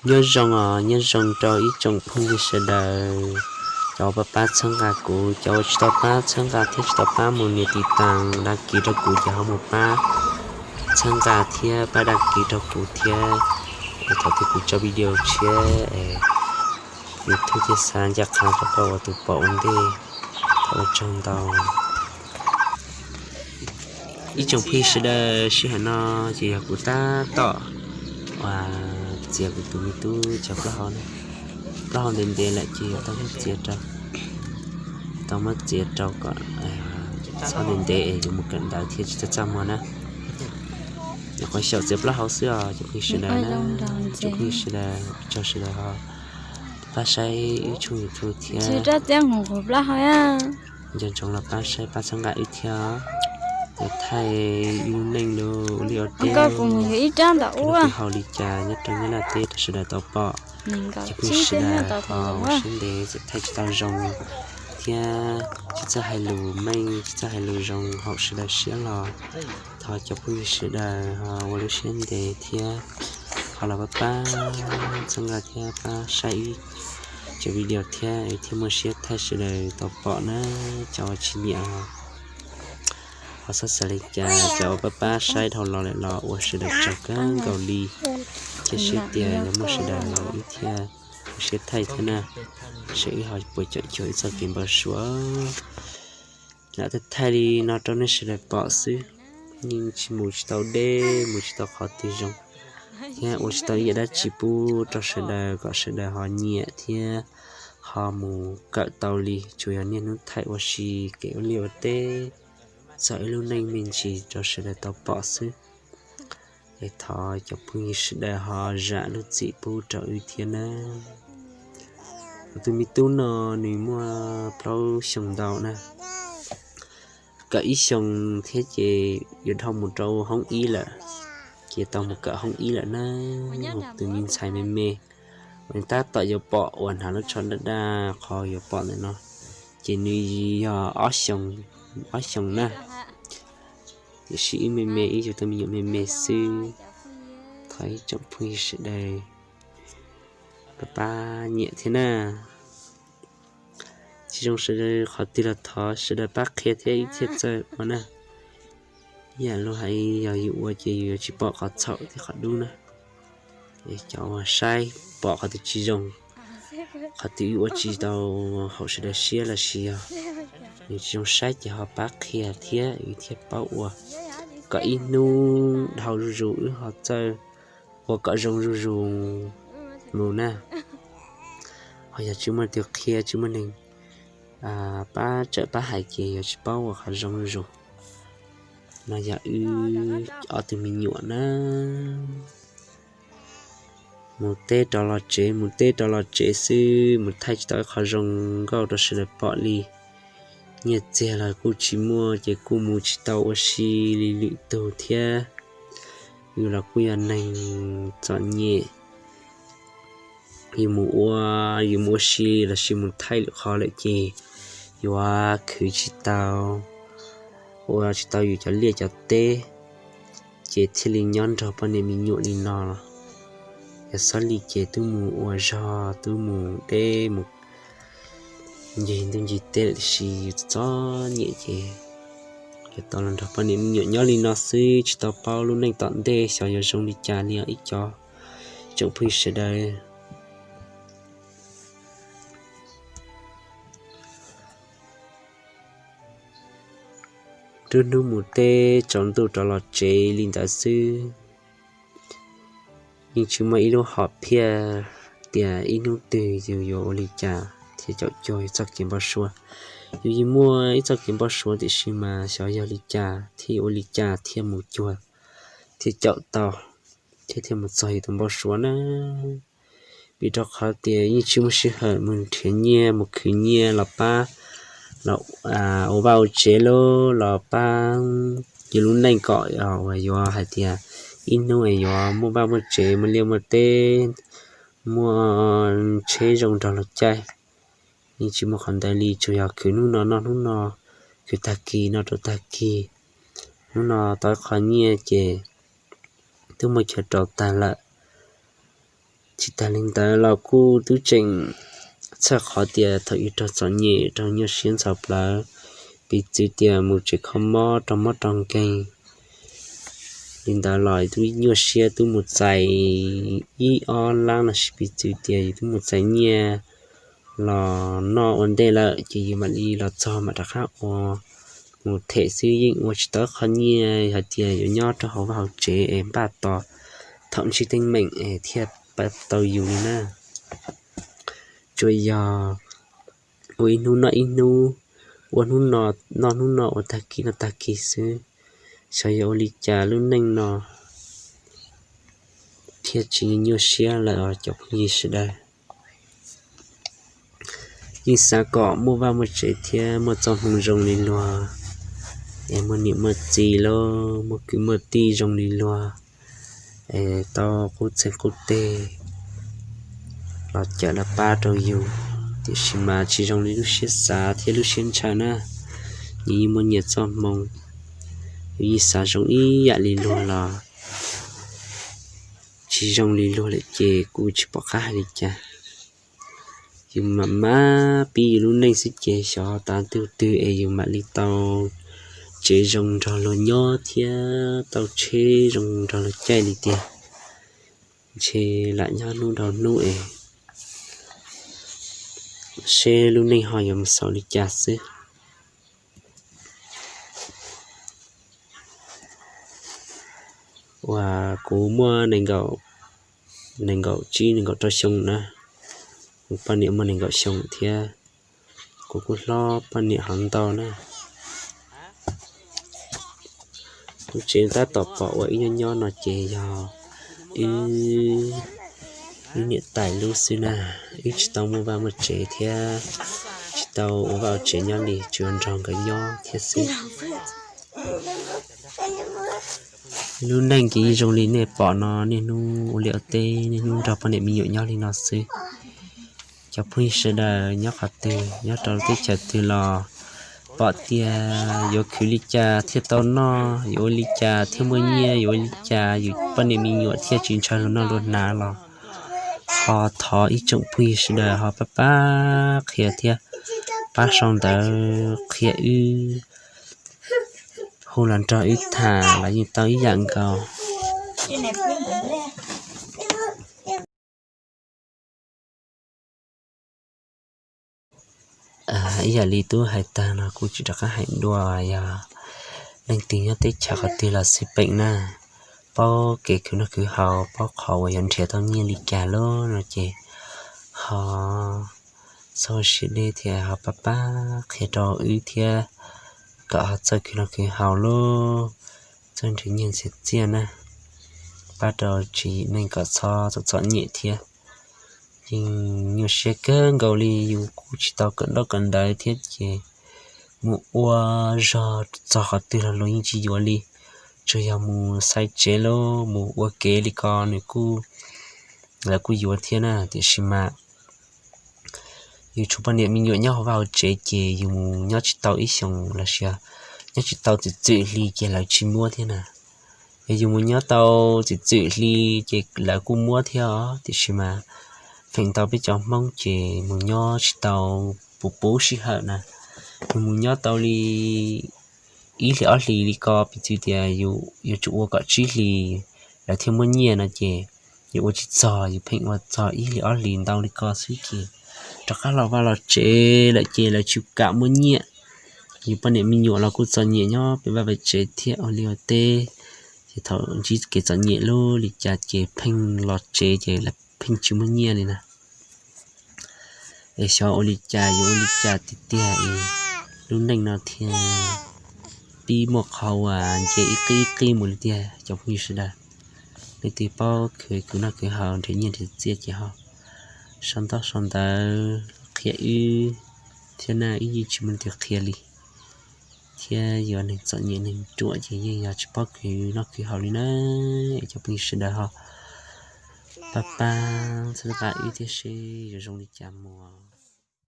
Nyob zoo os, nyob zoo rau ib tsoom phooj ywg sawv daws, cov uas pab pab txhawb nqa kuv, cov uas tsis tau pab txhawb nqa thiab tsis tau pab mus nias tiv tas dag kis rau kuv ces ho mus pab txhawb nqa thiab pab dag kis rau kuv thiab, es thaum twg kuv tso video tshiab es YouTube thiaj xa ncaj qha rau koj ua tus pom ua ntej. Ua tsaug ntau. Ib tsoom phooj ywg sawv daws, sij hawm no ces yog kuv tab tom uas txiav kuv tus me tub cov plaub hau na. Plaub hau ntev ntev lawm ces yog tau muab txiav rau, tau muab txiav rau kom txhob ntev ntev es yuav mus kawm ntawv thiab tsis txaj txaj muag na. Nyuam qhuav xyaum txiav plaub hau xwb os cov phooj ywg sawv daws na. Cov phooj ywg sawv daws, ua tsaug sawv daws ho pab saib wb tshooj YouTube thiab. Nco ntsoov los pab saib pab txhawb nqa wb thiab, yuav thaij wb lub neej lub ua liaj ua teb, ua lub kwj haum li cas nyob rau Nyab Laj teb rau sawv daws tau pom. Cov phooj ywg sawv daws ho ua siab ntev txawm thaij tsis tau zoo thiab tsis txawj hais lus meej, tsis txawj hais lus zoo haum sawv daws siab los thov cov phooj ywg sawv daws ho ua lub siab ntev thiab ho los pab pab txhawb nqa thiab pab saib ib cov video thiab thiaj muaj siab thaij sawv daws tau pom na. Cov uas tsis nyiam ho txhob xav li cas, cov uas pab pab saib dhau los lawm los ua sawv daws tsaug kawg nkaus li. Cia siab tias yuav muaj sawv daws wb thiaj muaj siab thaij thiab na, seb wb ho puas caum cuag ib txoj kev npau suav. Lam thaij thaij li no rau nej sawv daws pom xwb, yeej tsis mus tsis tau deb, mus tsis tau qhov twg zoo, thiab ua tsis tau ib yam dab tsi pub rau sawv daws kom sawv daws ho nyiam thiab ho mus kawm tau li. Tsuas yog niaj hnub thaij ua si kev ua liaj ua teb txog wb lub neej me ntsis rau sawv daws tau pom xwb. Es thov cov phooj ywg sawv daws ho zam lub txim pub rau wb thiab na. Kuv tus me tub no nws muaj plaub xyoos ntau na, kawm ib xyoos thiab ces yuav dhau mus rau hoob ib lawm, ces tau mus kawm hoob ib lawm na. Tus me ntxhais me me uas tab tom yuav pom uas hnav lub tsho daj daj qhov yuav pom ntawm no, ces nws yog ob xyoos na. Tiam sis wb me me, wb yug tau me nyuam me me xwb. Thov ib tsoom phooj ywg sawv daws pab pab nyiam thiab na. Tsis zoo sawv daws qhov twg los thov sawv daws pab qhia thiab wb thiaj txawj ua na. Ib yam luag hais yog yus ua ces yus yuav tsis pom qhov txhaum thiab qhov dub na. Cov uas saib pom qhov twg tsis zoo, qhov twg wb ua tsis tau haum sawv daws siab los sis yog nws tsis zoo saib ces ho pab qhia thiab wb thiaj paub ua kom ib hnub dhau zuj zus wb ho txawj ua kom zoo zuj zus mus na. Ho yog tsis muaj tus qhia, tsis muaj neeg pab tsawm pab hais ces yuav tsis paub ua qhov zoo zuj zus. No yog wb ob tug me nyuam na. Mus teb rov los tsev, mus teb rov los tsev xwb, mus thaij tsis tau ib qho zoo nkauj rau sawv daws pom li. Nyiaj txiag los kuj tsis muaj ces kuj mus tsis tau ua si li lwm tus thiab. Yus los kuj yog neeg txom nyem, yus mus ua, yus mus ua si los sis mus thaij lwm qhov lawm ces yuav khwv tsis tau, ua tsis tau yus cov liaj cov teb, ces thiaj li nyob nrog poj niam me nyuam li no los. Yog xav li ces twb mus ua zog, twb mus deb mus ncig ntuj ncig teb lawm tiam sis yus txom nyem ces yuav tau los nrog poj niam me nyuam nyob li no xwb, tsis tau paub lub neej tom ntej xyov yuav zoo li cas li os ib co tsoom phooj ywg sawv daws. Nruab hnub mus teb tsaus ntuj rov los tsev li ntawd xwb. Yeej tsis muaj ib lub hom phiaj tias ib hnub twg yus yuav ua li cas thiaj caum cuag txoj kev npau suav. Yus yeej muaj ib txoj kev npau suav tiam sis mas xyov yog li cas thiaj ua li cas thiaj mus cuag, thiaj caum tau, thiab thiaj mus txog yus tus npau suav na. Vim rau qhov tias yeej tsis muaj sij hawm mus nrhiav nyiaj mus khwv nyiaj los pab, los ua vaj ua tsev los los pab yus lub neej kom uas yuav hais tias ib hnub es yuav muaj vaj muaj tsev, muaj liaj muaj teb, muaj tsheb zoo nrog luag caij. Yeej tsis muaj qhov ntawd li, tsuas yog khwv hnub no noj hnub no, khwv tag kis noj rau tag kis. Hnub no tau ib qho nyiaj ces twb muaj chaw rau tag lawm, Tsis tas li ntawd los kuj twb tseem txhawj qhov tias thaum yus raug txom nyem raug nyuaj siab ntxhov plawv, piv txwv tias mus tsev kho mob raug mob raug nkeeg li ntawd los twb nyuaj siab twb mus txais ib ob lab los sis piv txwv tias yus twb mus txais nyiaj los noj ua ntej lawm ces yus mam li los txog mam rov qab ua, mus them xwb yeej ua tsis tau qhov nyiaj hais tias yuav nyob rau hauv vaj hauv tsev es npaj tos thaum ntsib teeb meem es thiaj pab tau yus li na. Tsuas yog ua ib hnub noj ib hnub, ua hnub no noj hnub no, ua tag kis noj tag kis xwb. Xyov yuav ua li cas lub neej no thiaj tsis nyuaj siab lawm os cov phooj ywg sawv daws. Yeej xav kom muaj vaj muaj tsev thiab muaj txoj hmoo zoo li luag, es muaj niam muaj txiv lauj, muaj kwv muaj tij zoo li luag, es tau qub txeeg qub teg los cawm los pab rau yus. Tiam sis mas tsis zoo li lub siab xav thiab lub siab ntshaw na. Nyias yeej muaj nyias txoj hmoo, yus yeej xav zoo ib yam li luag los tsis zoo li luag lawm ces kuj tsis pom qab hais li cas. Yus mam mab pib yus lub neej xwb ces xyov tas twg twg es yus mam li tau tsev zoo nrog luag nyob thiab tau tsheb zoo nrog luag caij li tiag. Ntshe lam nyob hnub dhau hnub es seb lub neej ho yuav mus xaus li cas xwb. Uas kuv muaj nees nkaum, nees nkaum tsib nees nkaum rau xyoo na, kuv poj niam muaj nees nkaum xyoo thiab, kuv kuj hlob poj niam hov ntau na. Lub tsev tab tom pom ua ib nyob nyob no ces yog ib, ib niam tais lub xwb na, wb tsis tau muaj vaj muaj tsev thiab tsis tau ua vaj ua tsev nyob li, tsuas nrog nkawd nyob thiab xwb. Lub neej ces yeej zoo li nej pom no, niaj hnub ua liaj ua teb, niaj hnub nrog poj niam me nyuam nyob li no xwb. Cov phooj ywg sawv daws nyob qhov twg, nyob rau teb chaws twg los pom tias yuav khwv li cas thiaj tau noj, yuav ua li cas thiaj muaj nyiaj, yuav ua li cas yus poj niam me nyuam thiaj tsis ntshaw luag noj luag hnav los ho thov ib tsoom phooj ywg sawv daws ho pab pab qhia thiab pab sau ntawv qhia wb, hu los nrog wb tham los yeej tau ib yam nkaus. Ib yam li tub hais tag no kuj tsis rov qab hais dua, yog leej twg nyob teb chaws qhov twg los xij peem na, paub kev khwv noj khwv haus, paub qhov uas yuav nrhiav tau nyiaj li cas lauj no ces ho txhob siab deb thiab ho pab pab qhia rau wb thiab, kom ho txawj khwv noj khwv haus lauj, txawj nrhiav nyiaj nrhiav txiaj na, pab rau tsis neej kom txhob txom txom nyem thiab. Yeej nyuaj siab kawg nkaus li, yus kuj tsis tau kawm ntaub kawm ntawv thiab ces mus ua zog txog qhov twg los luag yeej tsis yuav li. Tsuas yog mus xaiv tsev lauj, mus ua kev li ko nws kuj, lawv kuj yuav thiab na, tiam sis mas yus tshuav poj niam me nyuam nyob hauv vaj hauv tsev ces yus mus nyob tsis tau ib xyoos los sis nyob tsis tau txwm txwm hli ces lawv tsis muab thiab na. Yog yus mus nyob tau txwm txwm hli ces lawv kuj muab thiab os, tiam sis mas feem ntau peb cov Hmoob ces mus nyob tsis tau puv puv sij hawm na. Yus mus nyob tau li ib hlis ob hlis li ko, piv txwv tias yus yuav tsum ua kom tsib hlis lawv thiaj muab nyiaj no ces yus ua tsis txog, yus pheej ua txog ib hlis ob hlis ntau li ko xwb ces rov qab los vaj los tsev lawm ces lawv tsis kam muab nyiaj. Yus poj niam me nyuam los kuj txom nyem nyob pem vaj pem tsev thiab ua liaj ua teb, ces thaum ntsib kev txom nyem lub li cas ces pheej los tsev ces lawv pheej tsis muab nyiaj li na. Es xyov ua li cas yuav ua li cas tiag tiag es lub neej no thiaj pib muaj qhov uas nce ib qib ib qib mus li tiag cov phooj ywg sawv daws. Leej twg paub khwv noj khwv haus nrhiav nyiaj nrhiav txiaj ces ho sau ntaub sau ntawv qhia wb thiab na, wb yeej tsis muaj leej twg qhia li. Thiab yog neeg txom nyem neeg ruam ces yeej yog tsis paub khwv noj khwv haus li na. Es cov phooj ywg sawv daws ho pab pab txhawb nqa wb thiab seb yuav zoo li cas mus.